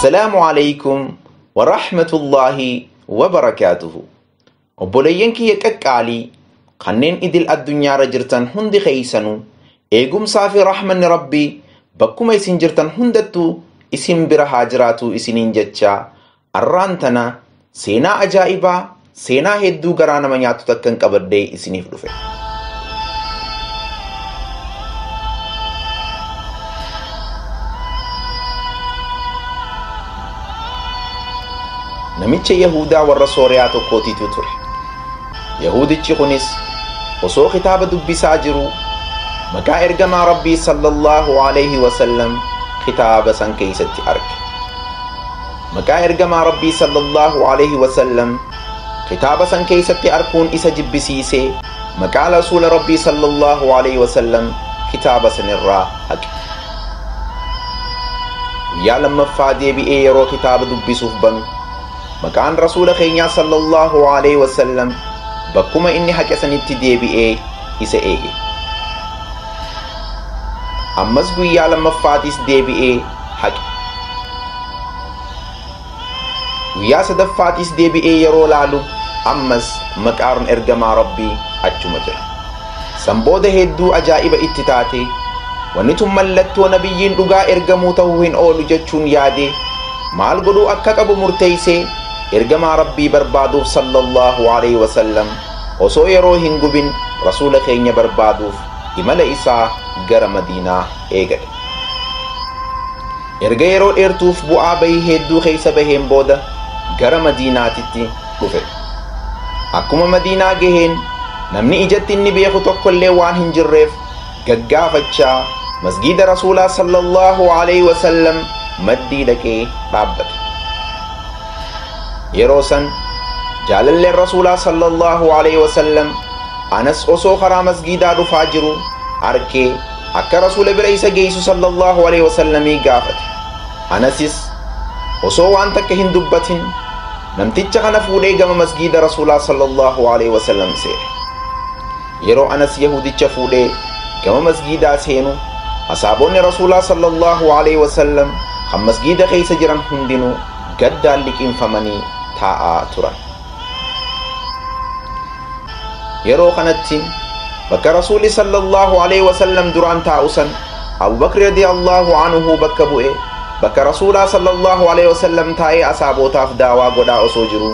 Assalaamu alaykum wa rahmatullaahi wa barakaatuhu. Obboleeyyan kiyya qaqqaalii kanneen idil addunyaarra jirtan hundi keeysanuu eegumsaa fi rahmanni Rabbii bakkuma isin jirtan hundattuu isin bira haa jiraatu isiniin jechaa arraan tana seenaa ajaa'ibaa seenaa hedduu garaa nama nyaatu takkan qabadhee isiniif dhufe. Namicha Yahudaa warra Sooriyaa tokkootiitu ture. Yahudichi kunis osoo kitaaba dubbisaa jiruu maqaa ergamaa Rabbii sallallahu alayhi wasallam kitaaba san keeysatti arge. Maqaa ergamaa Rabbii sallallahu alayhi wasallam kitaaba san keeysatti arkuun isa jibbisiisee maqaa rasuula Rabbii sallallahu alayhi wasallam kitaaba sanirraa haqe. Guyyaa lammaffaa deebi'ee yeroo kitaaba dubbisuuf banu maqaan rasuula keenyaa sallallahu alayhi wasallam bakkuma inni haqe sanitti deebi'ee isa eege. Ammas guyyaa lammaffaatis deebi'ee haqe. Guyyaa sadaffaatis deebi'ee yeroo laalu ammas maqaan ergamaa Rabbii achuma jira. San booda hedduu ajaa'iba itti taate wanni tun mallattoo nabiyyiin dhugaa ergamuu ta'uu hin oolu jechuun yaade maal godhuu akka qabu murteeysee ergamaa Rabbii barbaaduuf sallallahu alayhi wasallam osoo yeroo hin gubin rasuula keenya barbaaduuf imala isaa gara Madiinaa eegale. Erga yeroo dheertuuf bu'aa bahii hedduu keessa baheen booda gara Madiinaatitti dhufe. Akkuma Madiinaa gaheen namni ijatti inni beeku tokkollee waan hin jirreef gaggaafachaa masgiida rasuulaa sallallahu alayhi wasallam maddii dhaqee dhaabbate. Yeroo san jaalalleen rasuulaa sallallahu alayhi wasallam Anas osoo karaa masgiidaa dhufaa jiru arkee akka rasuula bira isa geessu sallallahu alayhi wasallamii gaafate. Anasis osoo waan takka hin dubbatin namticha kana fuudhee gama masgiida rasuulaa sallallahu alayhi wasallam seene. Yeroo Anas Yahudicha fuudhee gama masgiidaa seenu asaabonni rasuulaa sallallahu alayhi wasallam kan masgiida keessa jiran hundinuu gaddaan liqinfamanii taa'aa turan. Yeroo kanatti bakka rasuulli sallallahu alayhi wasallam duraan taa'u san Abubakri radiyallahu anhu bakka bu'e bakka rasuulaa sallallahu alayhi wasallam taa'ee asaabotaaf daawaa godhaa osoo jiru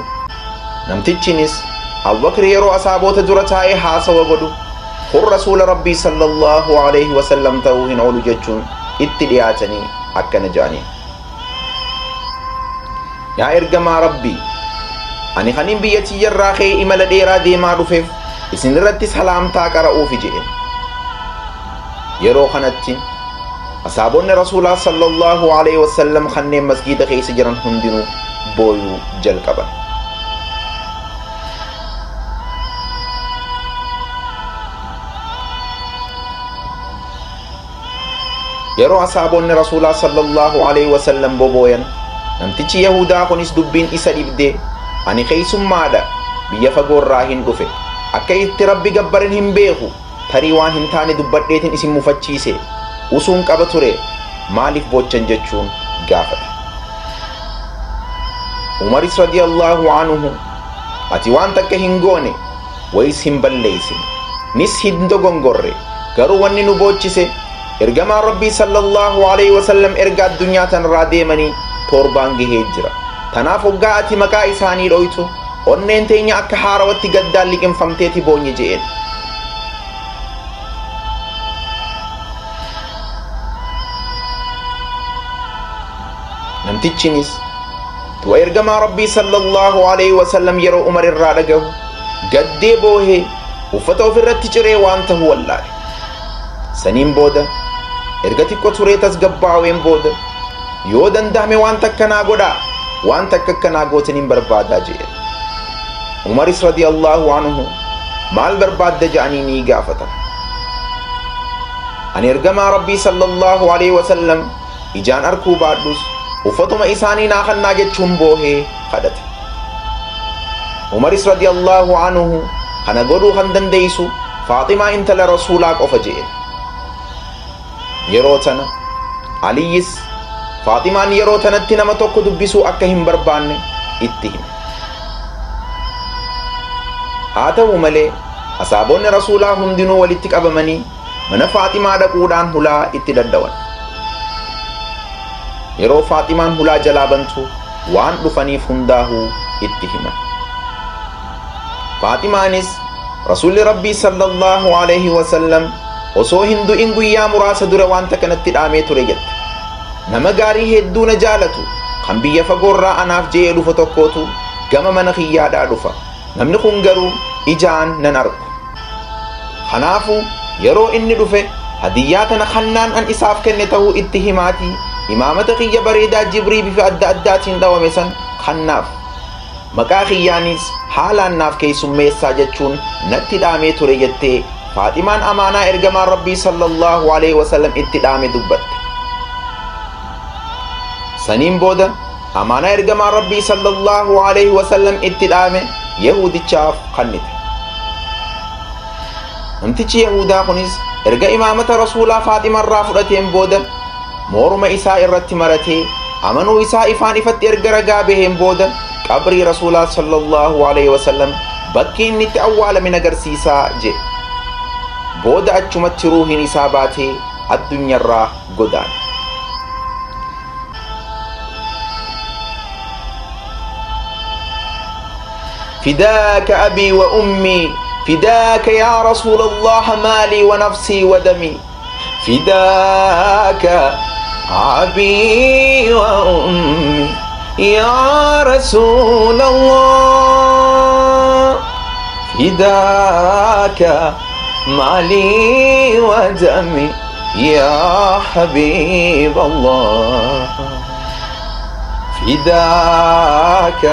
namtichinis Abubakri yeroo asaabota dura taa'ee haasawa godhu kun rasuula Rabbii sallallahu alayhi wasallam ta'uu hin oolu jechuun itti dhiyaatanii akkana jedhaniin. Yaa ergamaa Rabbii, ani kanin biyya tiyyarraa ka'ee imala dheeraa deemaa dhufeef isin irratti salaamtaa qara'uufi jedhe. Yeroo kanatti asaabonni rasuulaa sallallahu alayhi wasallam kanneen masgiida keessa jiran hundinuu booyuu jalqaban. Yeroo asaabonni rasuulaa sallallahu alayhi wasallam bobooyan namtichi Yahudaa kunis dubbiin isa dhibde ani keessummaadha biyya fagoorraa hin dhufe akka itti Rabbi gabbaran hin beeku tarii waan hin taane dubbadheetin isin mufachiise usuun qaba ture maaliif boochan jechuun gaafate. Umaris radiyallahu anhu ati waan takka hin goone wayis hin balleessine nis hin dogongorre garuu wanni nu boochise ergamaan Rabbii sallallahu alayhi wasallam erga addunyaa tanarraa deemanii torbaan gahee jira. Tanaaf hoggaa ati maqaa isaanii dhoytu onneen teenya akka haarawatti gaddaan liqinfamteeti boonye je'een. Namtichinis du'a ergamaa Rabbii sallallahu alayhi wasallam yeroo Umar irraa dhagahu gaddee boohee uffata ofirratti ciree waan ta'u wallaale. Saniin booda erga xiqqoo turee tasgabbaa'een booda yoo danda'ame waan takka naa godhaa waan takka akkanaa gootaniin barbaadaa jedhe. Umaris radiyallahu anhu maal barbaadda jedhanii ni gaafatan. Ani ergamaa Rabbii sallallahu alayhi wasallam ijaan arkuu baadhus uffatuma isaanii naa kannaa jechuun boohee kadhate. Umaris radiyallahu anhu kana godhuu kan dandeessu Faaximaa intala rasuulaa qofa jedhe. Yeroo tana Aliyyis Faaximaan yeroo tanatti nama tokko dubbisuu akka hin barbaanne itti hime. Haa ta'u malee asaabonni rasuulaa hundinuu walitti qabamanii mana Faaximaa dhaquudhaan hulaa itti daddawan. Yeroo Faaximaan hulaa jalaa bantu waan dhufaniif hundaahuu itti himan. Faaximaanis rasuulli Rabbii sallallahu alaihi wasallam osoo hin du'in guyyaa muraasa dura wanta kanatti dhaamee ture jette. Nama gaarii hedduu na jaalatu kan biyya fagoorraa anaaf je'ee dhufu tokkootu gama mana kiyyaadhaa dhufa. Namni kun garuu ijaan nan argu. Kanaafuu yeroo inni dhufe hadiyyaa tana kannaan an isaaf kenne ta'uu itti himaatii imaamata kiyya bareedaa jibrii bifa adda addaatiin dhawame san kannaaf. Maqaa kiyyaanis haalaan naaf keessummeessaa jechuun natti dhaamee ture jettee Faaximaan amaanaa ergamaan Rabbii sallallahu alaihi wasallam itti dhaame dubbatte. Saniin booda amaanaa ergamaan Rabbii sallallahu alaihi wasallam itti dhaame Yahudichaaf kennite. Namtichi Yahudaa kunis erga imaamata rasuulaa Faaximarraa fudhateen booda morma isaa irratti maratee amanuu isaa ifaan ifatti erga ragaa baheen booda qabrii rasuulaa sallallahu alaihi wasallam bakki inni itti awwaalame agarsiisaa jedhe. Booda achumatti ruuhiin isaa baatee addunyaarraa godaane. فداك أبي وأمي، فداك يا رسول الله مالي ونفسي ودمي، فداك أبي وأمي يا رسول الله، فداك مالي ودمي يا حبيب الله، فداك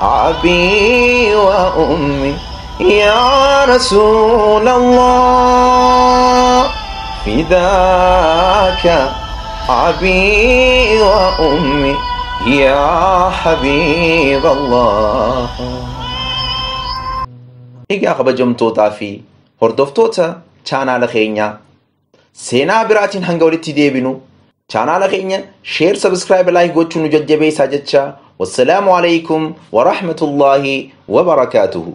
أبي وأمي يا رسول الله، فداك أبي وأمي يا حبيب الله. Egaa kabajamtootaa fi hordoftoota chaanaala keenyaa, seenaa biraatiin hanga walitti deebinu chaanaala keenya share, subscribe, like gochuun nu jajjabeessaa jecha. Wassalaamu alaikum wa rahmatullaahi wa barakaatuhu.